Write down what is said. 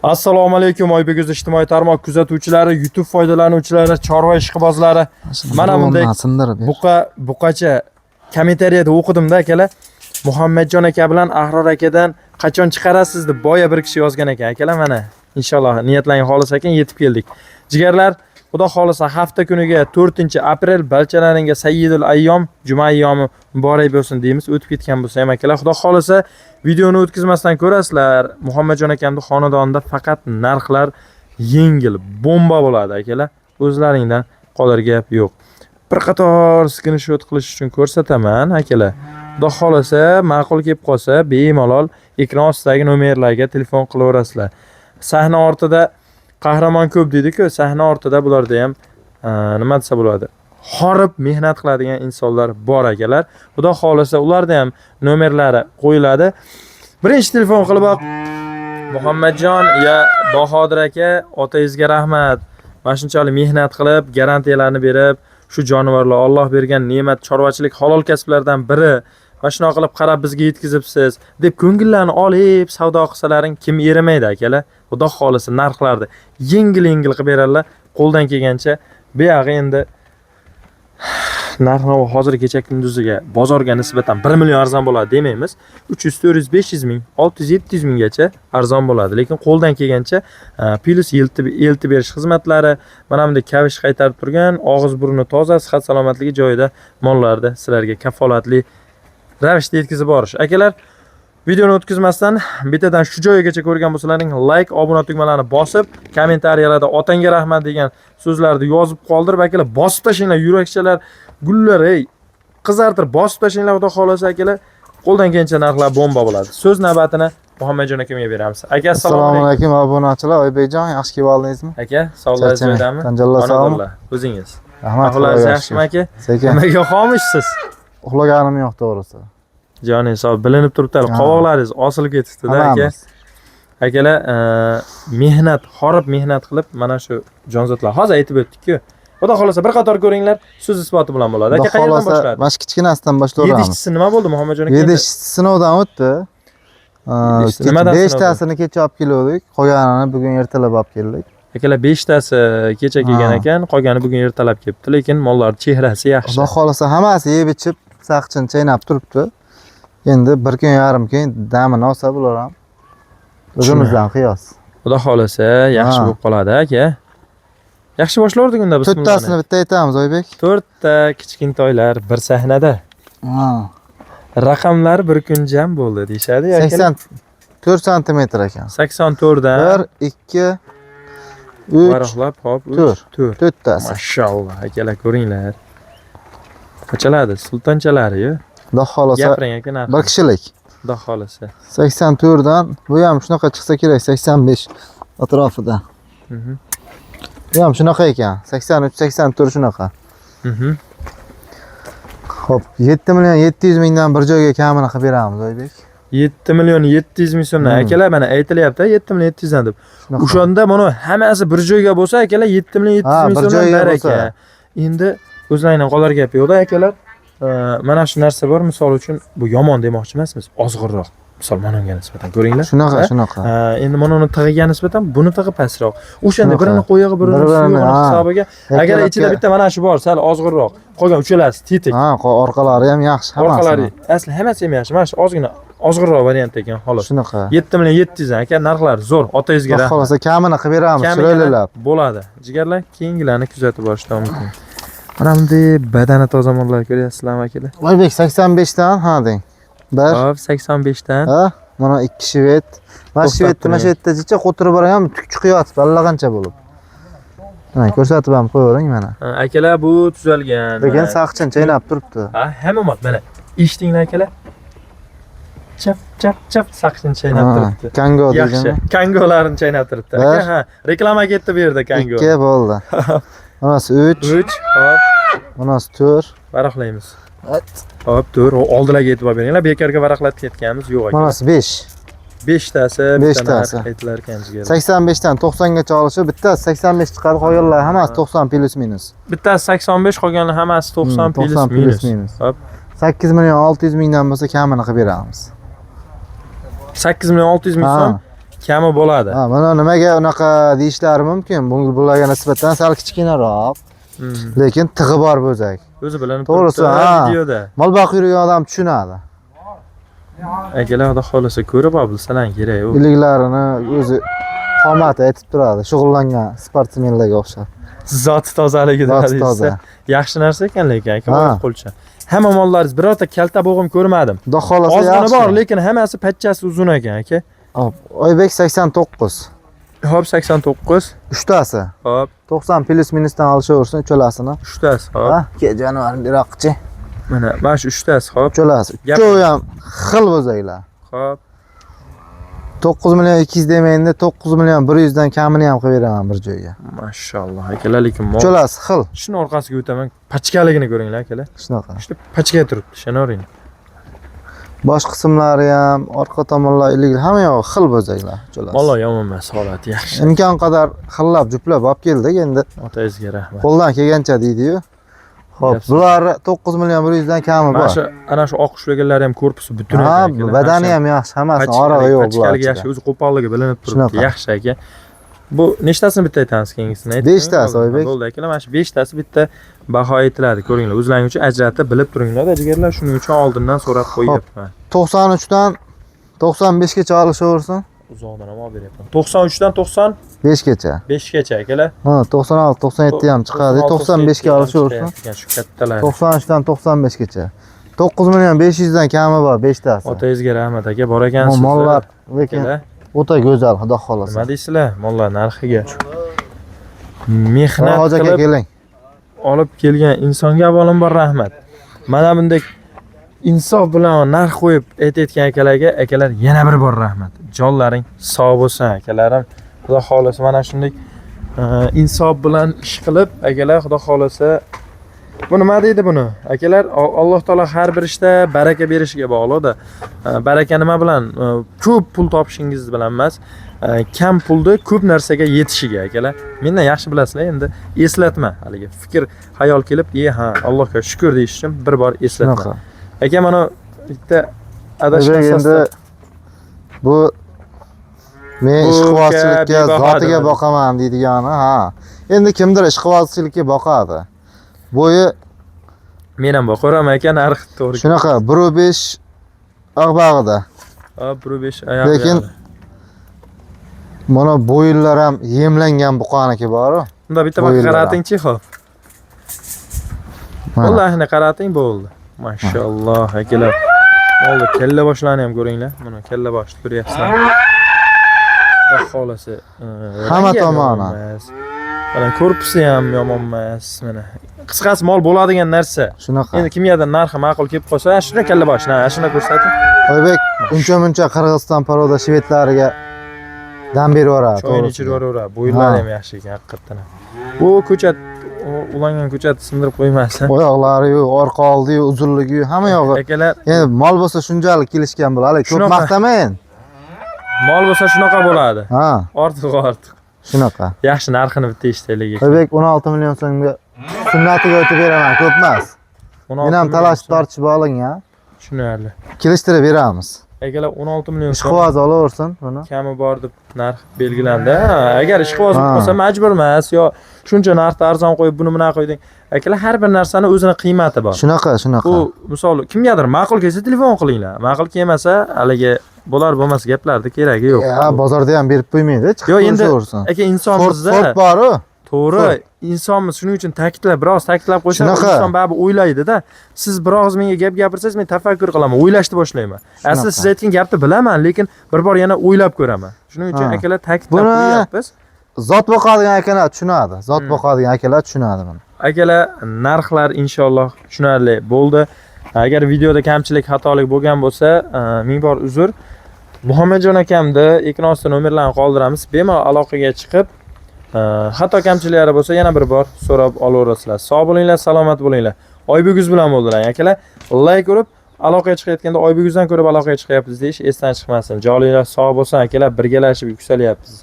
Assalomu alaykum Oybek o'z ijtimoiy tarmoq kuzatuvchilari, YouTube foydalanuvchilari, chorva ishqibozlari. Mana bunday sindirib ber. Buqa buqacha kommentariyada o'qidimda akalar. Muhammadjon aka bilan Ahror akadan qachon chiqarasiz deb boya bir kishi yozgan ekan. Akalar, mana inshaalloh niyatlaring xolis ekan, yetib keldik. Jigarlar, Xudo xolisa hafta kuniga 4-aprel barchalaringga sayyidul ayyom, juma ayyomi muborak bo'lsin deymiz. O'tib ketgan bo'lsa ham akalar, Xudo xolisa videoni o'tkazmasdan ko'rasizlar. Muhammadjon akamning xonadonida faqat narxlar yengil, bomba bo'ladi akalar. O'zlaringdan qolar gap yo'q. Bir qator skrinshot qilish uchun ko'rsataman akalar. Xudo xolasa ma'qul kelib qolsa, bemalol ekran ostidagi nomerlarga telefon qilaverasizlar. Sahna ortida qahramon ko'p deydi-ku, sahna ortida bularda ham nima desa bo'ladi? Horib mehnat qiladigan insonlar bor akalar. Xudo xolasa ularda ham nomerlari qo'yiladi. Birinchi telefon qilib Muhammadjon ya Bahodir aka, otangizga rahmat. Mana shunchalik mehnat qilib, garantiyalarni berib, shu jonivorlar Alloh bergan ne'mat, chorvachilik halol kasblardan biri. Va shunaqa qilib qarab bizga yetkazibsiz deb ko'ngillarni olib savdo qilsalaring kim erimaydi akalar. Xudo xolisa narxlarni yengil-yengil qilib beradilar qo'ldan kelgancha. Bu yog'i endi narx-navo hozir kecha kunduziga bozorga nisbatan 1 million arzon bo'ladi demaymiz. 300, 400, 500 ming, 600, 700 minggacha arzon bo'ladi. Lekin qo'ldan kelgancha plyus eltib berish xizmatlari, mana bunday kavish qaytarib turgan, og'iz burni toza, sihat salomatligi joyida mollarni sizlarga kafolatli ravishda yetkazib borish. Akalar, videoni o'tkazmasdan bittadan shu joyigacha ko'rgan bo'lsalaring, like, obuna tugmalarini bosib, kommentariyalarda otangga rahmat degan so'zlarni yozib qoldirib, akalar, bosib tashlanglar, yurakchalar, gullar, ey, qizartirib bosib tashlanglar, xudo xolasa akalar, qo'ldan kelgancha narxlar bomba bo'ladi. So'z navbatini Muhammadjon akamga beramiz. Aka, assalomu Assalomu alaykum. alaykum obunachilar. Oybekjon, yaxshi kelib oldingizmi? Aka, sog'ligingiz Charchamang. joyidami? Tanjallar sog'mi? Xonadonlar, o'zingiz. Rahmat. Ahvolingiz Xudoga yaxshimi shukur. aka? Sekin. Nimaga xomushsiz? Uxlaganim yo'q to'g'risi. Joningiz sog', bilinib turibdi, Ha. qovoqlaringiz osilib ketibdi-da aka. Hammamiz. Akalar, mehnat, horib mehnat qilib mana shu jonzotlar hozir aytib o'tdik-ku. Xudo xolasa bir qator ko'ringlar, so'z isboti bilan bo'ladi. Aka, Xudo qayerdan xohlasa boshladi? mana shu kichkinasidan boshlayveramiz. Yedishchisi nima bo'ldi Muhammadjon aka? Yedishchisi sinovdan o'tdi. Yedishchisi nimadan sinovdan? Beshtasini kecha olib keluvdik, qolganini bugun ertalab olib keldik. Akalar, beshtasi kecha kelgan Ha. ekan, qolgani bugun ertalab kelibdi, lekin mollar chehrasi yaxshi. Xudo xohlasa hammasi yeb ichib, saqchini chaynab turibdi. Endi bir kun yarim kun damini olsa bular ham o'zimizdan qiyos. Xudo xolasa yaxshi Ha. bo'lib qoladi aka. Yaxshi boshlardik unda bismillah. To'rttasini bitta aytamiz, Oybek. To'rtta kichkintoylar bir sahnada. Ha. Raqamlar bir kun jam bo'ldi deyishadi akalar. 84 santimetr ekan. 84 dan 1 2 3 varaqlab, hop, 3 to'rt. 4. To'rttasi. Mashalloh, akalar ko'ringlar. Qachaladi, sultonchalari-yu. Xudo xohlasa Gapiring aka narxini. bir kishilik. Xudo xolasa. 84 dan bu ham shunaqa chiqsa kerak, 85 atrofida. Bu ham shunaqa ekan. 83 84 shunaqa. Xo'p, 7 million 700 mingdan bir joyga kamini qilib beramiz, Oybek. 7 million 700 ming so'mdan akalar, mana aytilyapti 7 million 700 dan deb. Shunaqa. O'shanda mana hammasi bir joyga bo'lsa akalar 7 million 700 Ha, ming bir so'mdan joyga baraka. bo'lsa. Endi o'zlaringdan qolar gap yo'qda akalar. Mana shu narsa bor, misol uchun bu yomon demoqchi emasmiz, ozg'inroq. Misol mana unga nisbatan ko'ringlar. Shunaqa, Ha? shunaqa. Ha, endi mana uni tig'iga nisbatan buni tig'i pastroq. O'shanda Shunaqa. birini qo'yig'i, birini Bir-birini, suyug'ini ha. hisobiga agar Ertalabga- ichida bitta mana shu bor, sal ozg'inroq. Qolgan uchalasi tetik. Ha, orqalari ham yaxshi, hammasi. Orqalari asli hammasi ham yaxshi. Mana shu ozgina ozg'inroq variant ekan xolos. Shunaqa. 7 million 700 aka, narxlar zo'r. Otangizga Xudo rahmat. xohlasa kamini qilib beramiz, Kamigina chiroylilab. bo'ladi. Jigarlar, keyingilarni kuzatib borishda mumkin. Mana bunday badani toza mollar ko'ryapsizlarmi akalar? Oybek 85 dan, ha deng. 1 Hop, 85 dan. Ha, mana 2 shved. Mana To'xtab shvedni mana shu turing. yerda jicha qo'tirib boragan, tuk chiqyapti, allaqancha bo'lib. Mana ko'rsatib ham qo'yavering mana. Ha, akalar, bu tuzalgan. Lekin Mana. saqchin chaynab turibdi. Ha, hamma mod mana. Eshitinglar akalar. Chap chap chap saqchini chaynab Ha, turibdi. Kango Yaxshi. degan. Kangolarini chaynab turibdi. Bir. Aka, ha, reklama ketdi bu yerda kango. 2 bo'ldi. Bunasi 3, 3, hop, bunasi 4. varaqlaymiz. Hop, 4. Oldilarga yetib olib beringlar. Bekorga varaqlatib ketganimiz yo'q aka. Bunasi 5. Beshtasi bitta Beshtasi. narx aytilar ekan jigar. 85 dan 90 gacha olishi, bittasi 85 chiqadi, qolganlar hammasi 90 plyus minus. Bittasi 85, qolgani hammasi 90 plyus 90 minus. plyus minus. Hop. 8 million 600 mingdan bo'lsa kamini qilib beramiz. 8 million 600 ming Ha. so'm Kami bo'ladi. Ha, mana nimaga unaqa deyishlari mumkin. Bularga nisbatan sal kichkinaroq, lekin tig'i bor bo'zak. O'zi bilinib To'g'risi, turibdi ha. videoda. Mol boqib yurgan odam tushunadi. Akalar, xudo xohlasa ko'rib olib bilsalar kerak u. Iliklarini o'zi qomati aytib turadi. Shug'ullangan sportsmenlarga o'xshab. Zoti tozaligi Zoti deysiz. toza. Yaxshi narsa ekan lekin aka, Ha. oyoq qo'lcha. Hamma mollaringiz birorta kalta bo'g'im ko'rmadim. Xudo xohlasa Ozg'ini yaxshi. bor, lekin hammasi pachchasi uzun ekan aka. Hop, Oybek 89. Hop, 89. Uchtasi. Hop, 90 plus minusdan olishaversin uchalasini. uchtasi, hop. Ha, ke jonivor biroqchi. Mana shu uchtasi, hop. Uchalasi. Gap- Uchovi ham xil bo'zaklar. Hop. 9 million 200 demaydi, 9 million 100 dan kamini ham qilib beraman bir joyga. Mashalloh akalar, lekin mol. Uchalasi xil. Shuni orqasiga o'taman. Pachkaligini ko'ringlar akalar. Shunaqa. Shu pachka turibdi, ishonavering. Bosh qismlari ham, orqa tomonlar ilik hamma yog'i xil bo'zaklar uchalasi. Mollar yomon emas, holati yaxshi. Imkon qadar xillab juplab olib keldik endi. Otangizga rahmat. Qo'ldan kelgancha deydi-yu. Xo'p, Gap bular 9 million 100 dan kami Mana bor. shu ana shu oq ushlaganlari ham korpusi butun Ha, ekan akalar. badani ham yaxshi, hammasini orig'i yo'q bular. Pachkaligi yaxshi, o'zi qo'polligi bilinib turibdi. Shunaqa. Yaxshi aka. Bu nechtasini bitta aytamiz keyingisini ayting. Beshtasi, Oybek. Bo'ldi akalar, mana shu beshtasi bitta baho aytiladi. Ko'ringlar, o'zlaring uchun ajratib bilib turinglar, jigarlar, shuning uchun oldindan so'rab qo'yyapman. 93 dan 95 gacha olishaversin. Uzoqdan ham olib beryapman. 93 dan 5 gacha. 95 gacha akalar. Ha, 96, 97 ham chiqadi. 95 ga olishaversin. Chiqayotgan shu kattalar. 93 dan 95 gacha. 9 million 500 dan kami bor beshtasi. Otangizga rahmat aka, bor ekansiz. Mollar lekin Akalar, o'ta go'zal, xudo xolasa. nima deysizlar mollar narxiga? Mehnat Hoji aka qilib keling. olib kelgan insonga avvalambor rahmat. Mana bunday insof bilan narx qo'yib aytayotgan akalarga akalar yana bir bor rahmat. Jonlaring sog' bo'lsin akalarim. Xudo xohlasa mana shunday insof bilan ish qilib akalar, xudo xohlasa bu nima deydi buni? Akalar, Alloh taolo har bir ishda baraka berishiga bog'liq-da. Baraka nima bilan? Ko'p pul topishingiz bilan emas, kam pulda ko'p narsaga yetishiga akalar. Mendan yaxshi bilasizlar, endi eslatma haligi fikr xayol kelib, "E ha, Allohga shukr" deyish uchun bir bor eslatma. Shunaqa. Aka, mana bitta adashgan Oybek endi bu men Bu ishqibozchilikka kabi zotiga bahodir. boqaman deydigani, ha. Endi kimdir ishqibozchilikka boqadi. Bo'yi Men ham boqaverman aka, narx to'g'ri. shunaqa 1.5 ag'bag'ida. Hop, 1.5 oyoq. Lekin mana bo'yinlar ham yemlangan buqaniki bor-u. Unda bitta bak bo'yinlar ham. qaratingchi, xo'p. Mana. Wallahini qarating bo'ldi. Mashalloh akalar. Oldi kalla boshlarni ham ko'ringlar. Mana kalla boshni ko'ryapsizlar. Xudo xolasa. Hamma rangi ham tomoni. yomon emas. Mana korpusi ham yomon emas. Mana qisqasi mol bo'ladigan narsa. Shunaqa. Endi kimgadir narxi ma'qul kelib qolsa, shuni kalla boshini, shuni ko'rsating. Oybek uncha muncha Qirg'iziston порода shvedlariga dam berib yuboradi. Choyini to'g'risi. ichirib yuboraveradi. Bo'yinlari Ha. ham yaxshi ekan haqiqatdan ham. Bu ko'chat ulangan ko'chat sindirib qo'ymasin. Oyoqlari yo'q, orqa oldi yo'q, uzunligi yo'q, hamma yog'i. Akalar, Endi mol bo'lsa shunchalik kelishgan bo'ladi. Ko'p Shunaqa. maqtamayin. mol bo'lsa shunaqa bo'ladi. Ha, Ortiq ortiq. shunaqa. Yaxshi narxini bitta eshitaylik. Oybek 16 million so'mga sunnatiga o'tib beraman, ko'p emas. 16 Men ham million talashib so'm. tortishib olingan. Tushunarli. Kelishtirib beramiz. Akalar, 16 million so'm Ishqiboz olaversin buni. kami bor deb narx belgilandi. Ha, agar ishqiboz Ha. bo'lsa majbur emas, yo shuncha narxni arzon qo'yib buni bunaqa qo'yding. Akalar, har bir narsani o'zini qiymati bor. Shunaqa, shunaqa. Bu misol kimgadir ma'qul kelsa telefon qilinglar. Ma'qul kelmasa haligi bo'lar bo'lmas gaplarni keragi yo'q. Ya, bozorda ham berib qo'ymaydi, chiqib Yo, endi ko'rishaversin. aka insonmizda Sort bor-u. to'g'ri, insonmiz, shuning uchun ta'kidlab, biroz ta'kidlab qo'ysa, Shunaqa. inson baribir o'ylaydi-da. Siz biroz menga gap gapirsangiz, men tafakkur qilaman, o'ylashni boshlayman. Aslida siz aytgan gapni bilaman, lekin bir bor yana o'ylab ko'raman. Shuning uchun Ha. akalar ta'kidlab Buni- qo'yyapmiz. Zot boqadigan akalar tushunadi. Zot boqadigan akalar tushunadi buni. Akalar, narxlar inshaalloh tushunarli bo'ldi. Agar videoda kamchilik, xatolik bo'lgan bo'lsa, ming bor uzr. Muhammadjon akamni ekran ostida nomerlarini qoldiramiz. Bemalol aloqaga chiqib, xato kamchiliklari bo'lsa yana bir bor so'rab olaverasizlar. Sog' bo'linglar, salomat bo'linglar. Oybek yuz bilan bo'ldilar. Akalar, like urib, aloqaga chiqayotganda Oybek yuzdan ko'rib aloqaga chiqyapmiz deyish esdan chiqmasin. Joninglar sog' bo'lsin akalar, birgalashib yuksalyapmiz.